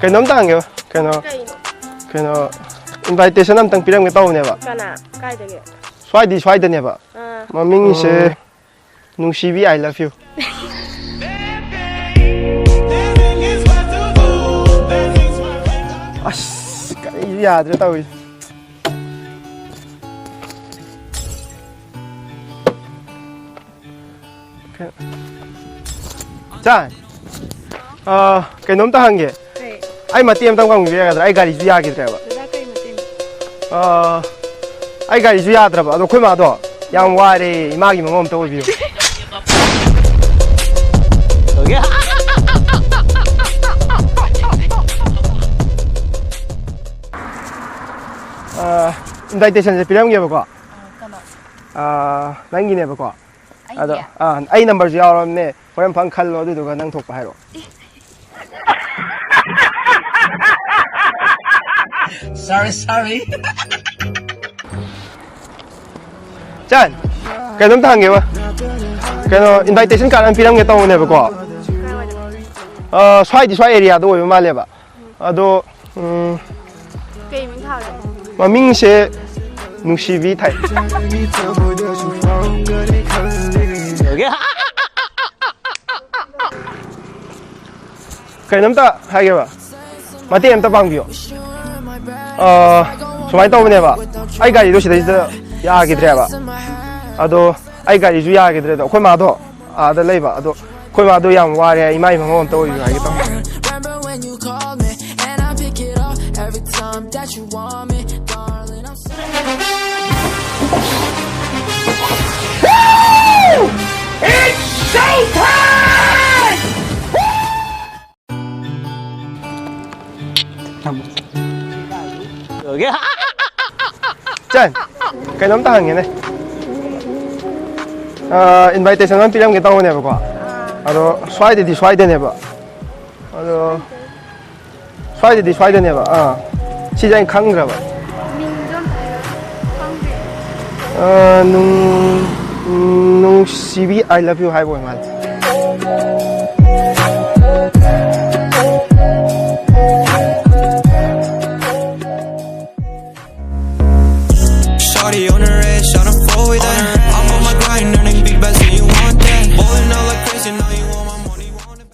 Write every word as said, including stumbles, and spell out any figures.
ꯀꯩꯅꯣꯝꯇ ꯍꯪꯒꯦꯕ, ꯀꯩꯅꯣ, ꯀꯩꯅꯣ, invitation ꯑꯝꯇꯪ ꯄꯤꯔꯝꯒꯦ ꯇꯧꯕꯅꯦꯕ꯫ ꯀꯅꯥ? ꯀꯥꯏꯗꯒꯤ? ꯁ꯭ꯋꯥꯏꯗꯤ ꯁ꯭ꯋꯥꯏꯗꯅꯦꯕ꯫ ꯑꯥ꯫ ꯃꯃꯤꯡꯁꯦ ꯅꯨꯡꯁꯤꯕꯤ, I love you꯫ ꯑꯁ, ꯀꯔꯤꯁꯨ ꯌꯥꯗ꯭ꯔꯦ ꯇꯧꯔꯤꯁꯦ꯫ ꯆꯥꯟ, ꯑ, ꯀꯩꯅꯣꯝꯇ ꯍꯪꯒꯦ꯫ ꯀꯩ? ꯑꯩ ꯃꯇꯦꯡ ꯑꯝꯇꯪ ꯄꯥꯡꯕꯤꯕ ꯌꯥꯒꯗ꯭ꯔꯥ? ꯑꯩ ꯒꯥꯔꯤꯁꯨ ꯌꯥꯈꯤꯗ꯭ꯔꯦꯕ꯫ ꯗꯗꯥ, ꯀꯩ ꯃꯇꯦꯡ? ꯑ, ꯑꯩ ꯒꯥꯔꯤꯁꯨ ꯌꯥꯗ꯭ꯔꯕ꯫ ꯑꯗꯣ ꯑꯩꯈꯣꯏ ꯃꯥꯗꯣ ꯌꯥꯝ ꯋꯥꯔꯦ, ꯏꯃꯥꯒꯤ ꯃꯃꯧ ꯑꯝꯇ ꯑꯣꯏꯕꯤꯌꯨ꯫ ꯑ, invitation ꯁꯦ ꯄꯤꯔꯝꯒꯦꯕꯀꯣ꯫ ꯑ, ꯀꯅꯥ? ꯑ, ꯅꯪꯒꯤꯅꯦꯕꯀꯣ꯫ ꯑꯗꯣ, ꯑꯩꯒꯤ? ꯑꯥ, ꯑꯩ number ꯁꯨ ꯌꯥꯎꯔꯕꯅꯦ꯫ ꯍꯣꯔꯦꯟ ꯐꯖꯅ ꯈꯜꯂꯣ, ꯑꯗꯨꯗꯨꯒ ꯅꯪ ꯊꯣꯛꯄ ꯍꯥꯏꯔꯛꯑꯣ꯫ Sorry, sorry. ꯆꯟ, ꯀꯩꯅꯣꯝꯇ ꯍꯪꯒꯦꯕ꯫ ꯀꯩꯅꯣ, invitation card ꯑꯃ ꯄꯤꯔꯝꯒꯦ ꯇꯧꯕꯅꯦꯕꯀꯣ꯫ ꯑꯥ, ꯁ꯭ꯋꯥꯏꯗꯤ ꯁ꯭ꯋꯥꯏ area ꯗ ꯑꯣꯏꯕ ꯃꯥꯜꯂꯦꯕ꯫ ꯑꯗꯣ, ꯎꯝ, ꯀꯩ ꯃꯤꯡ ꯊꯥꯒꯦ? ꯃꯃꯤꯡꯁꯦ ꯅꯨꯡꯁꯤꯕꯤ ꯊꯥꯏ꯫ ꯀꯩꯅꯣꯝꯇ ꯍꯥꯏꯒꯦꯕ, ꯃꯇꯦꯡ ꯑꯝꯇ ꯄꯥꯡꯕꯤꯌꯣ꯫ ꯑꯥ, ꯁꯨꯃꯥꯏꯅ ꯇꯧꯕꯅꯦꯕ, ꯑꯩ ꯒꯥꯔꯤꯗꯣ ꯁꯤꯗꯩꯁꯤꯗ ꯌꯥꯈꯤꯗ꯭ꯔꯦꯕ꯫ ꯑꯗꯣ ꯑꯩ ꯒꯥꯔꯤꯁꯨ ꯌꯥꯈꯤꯗ꯭ꯔꯦ꯫ ꯑꯗꯣ ꯑꯩꯈꯣꯏ ꯃꯥꯗꯣ ꯑꯥꯗ ꯂꯩꯕ꯫ ꯑꯗꯣ ꯑꯩꯈꯣꯏ ꯃꯥꯗꯣ ꯌꯥꯝ ꯋꯥꯔꯦ, ꯏꯃꯥ ꯏꯃꯥ ꯑꯝꯇ ꯑꯣꯏꯕꯤꯌꯨ ꯍꯥꯏꯒꯦ ꯇꯧꯕ꯫ Remember when you called me and I pick it up every time that you want me, darling. I'm so It's showtime! ꯆꯟ, ꯀꯩꯅꯣꯝꯇ ꯍꯪꯒꯦꯅꯦ꯫ ꯑꯥ, invitation ꯑꯃ ꯄꯤꯔꯝꯒꯦ ꯇꯧꯕꯅꯦꯕꯀꯣ꯫ ꯑꯗꯣ ꯁ꯭ꯋꯥꯏꯗꯗꯤ ꯁ꯭ꯋꯥꯏꯗꯅꯦꯕ꯫ ꯑꯗꯣ ꯁ꯭ꯋꯥꯏꯗꯗꯤ ꯁ꯭ꯋꯥꯏꯗꯅꯦꯕ꯫ ꯑꯥ꯫ ꯁꯤꯁꯦ ꯑꯩꯅ ꯈꯪꯗ꯭ꯔꯕ꯫ ꯃꯤꯡꯗꯣ ꯑꯝꯇ ꯍꯥꯏꯔꯛꯑꯣ꯫ ꯈꯪꯗꯦ꯫ ꯑꯥ, ꯅꯨꯡ-, ꯅꯨꯡꯁꯤꯕꯤ, I love you ꯍꯥꯏꯕ ꯑꯣꯏ ꯃꯥꯜꯂꯦ꯫ All the owner